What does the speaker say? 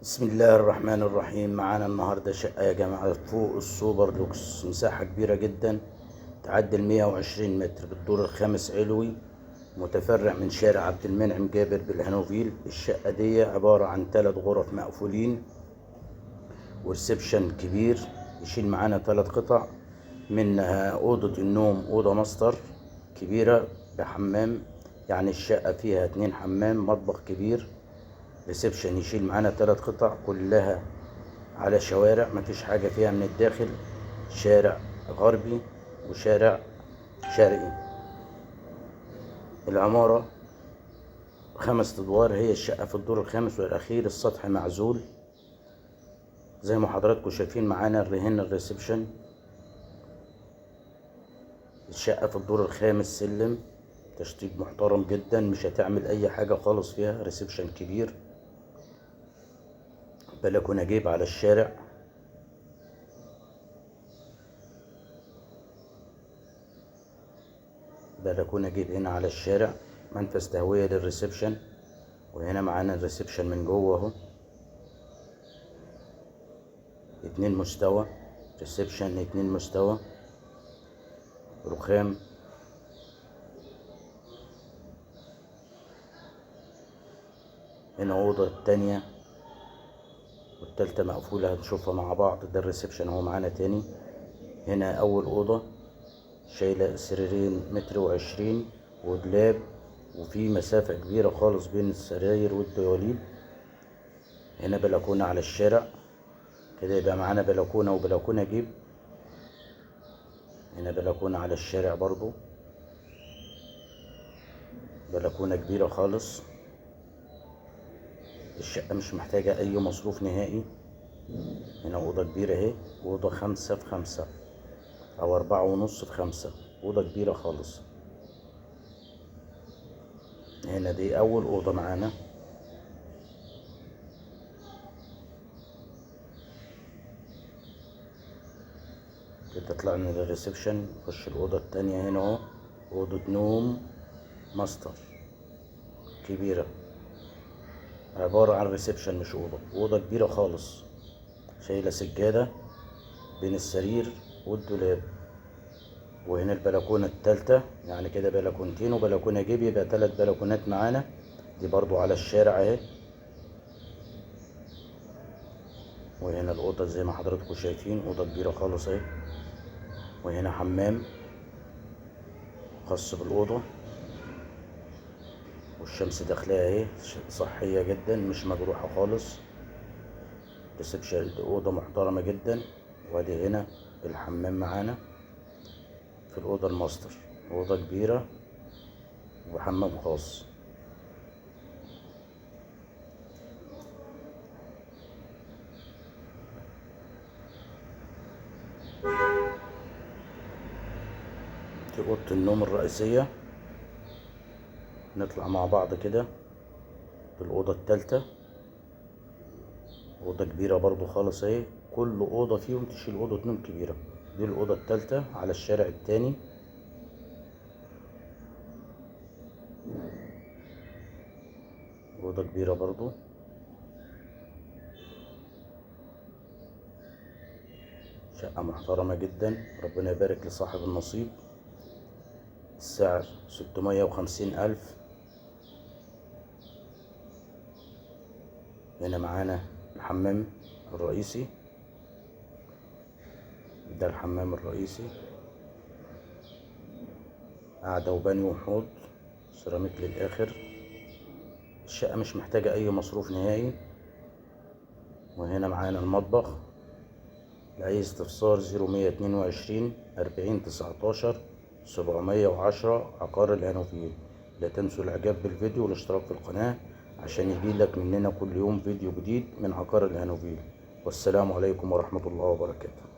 بسم الله الرحمن الرحيم. معانا النهاردة شقة يا جماعة فوق السوبر لوكس، مساحة كبيرة جدا تعدي 120 متر، بالدور الخامس علوي، متفرع من شارع عبد المنعم جابر بالهانوفيل. الشقة دي عبارة عن 3 غرف مقفولين و reception كبير يشيل معانا 3 قطع، منها أوضة النوم، أوضة ماستر كبيرة بحمام، يعني الشقة فيها 2 حمام، مطبخ كبير، reception يشيل معانا 3 قطع، كلها على شوارع مفيش حاجة فيها من الداخل، شارع غربي وشارع شرقي. العمارة 5 أدوار، هي الشقة في الدور الخامس والأخير، السطح معزول زي ما حضراتكم شايفين. معانا الرهن ال reception، الشقة في الدور الخامس، سلم تشطيب محترم جدا، مش هتعمل أي حاجة خالص فيها، reception كبير، بلكونة جيب على الشارع. بلكونة جيب هنا على الشارع، منفذ تهوية لل reception، وهنا معانا ال reception من جوه اهو، 2 مستوى reception، 2 مستوى رخام. هنا أوضة التانية والتالتة مقفولة هنشوفها مع بعض. ده ال reception اهو معانا تاني. هنا أول أوضة شايلة سريرين 1.20 متر ودولاب، وفي مسافة كبيرة خالص بين السراير والدواليب. هنا بلكونة على الشارع كده، يبقى معانا بلكونة وبلكونة جيب. هنا بلكونة على الشارع برضو، بلكونة كبيرة خالص. الشقة مش محتاجة أي مصروف نهائي. هنا أوضة كبيرة اهي، أوضة 5 في 5 أو 4.5 في 5، أوضة كبيرة خالص. هنا دي أول أوضة معانا. كده طلعنا لل reception، نخش الأوضة التانية. هنا اهو أوضة نوم ماستر كبيرة، عبارة عن reception مش أوضة، أوضة كبيرة خالص، شايلة سجادة بين السرير والدولاب. وهنا البلكونة التالتة، يعني كده بلكونتين وبلكونة جيب، يبقى 3 بلكونات معانا. دي برضو على الشارع اهي. وهنا الأوضة زي ما حضراتكم شايفين، أوضة كبيرة خالص اهي. وهنا حمام خاص بالأوضة، والشمس داخلها اهي، صحية جدا مش مجروحة خالص. ريسبشن أوضة محترمة جدا. وادي هنا الحمام معانا في الأوضة الماستر، أوضة كبيرة وحمام خاص. دي أوضة النوم الرئيسية. نطلع مع بعض كده بالأوضة التالتة، أوضة كبيرة برضو خالص اهي، كل أوضة فيهم تشيل أوضة نوم كبيرة. دي الأوضة التالتة على الشارع التاني. أوضة كبيرة برضو. شقة محترمة جدا، ربنا يبارك لصاحب النصيب. السعر 650,000. هنا معانا الحمام الرئيسي، ده الحمام الرئيسي، قاعدة وبانيو وحوض سيراميك للآخر. الشقة مش محتاجة أي مصروف نهائي. وهنا معانا المطبخ. لأي استفسار 0122 40 19 710، عقار الهانوفيل. لا تنسوا الإعجاب بالفيديو والاشتراك في القناة عشان يجيلك مننا كل يوم فيديو جديد من عقار الهانوفيل. والسلام عليكم ورحمة الله وبركاته.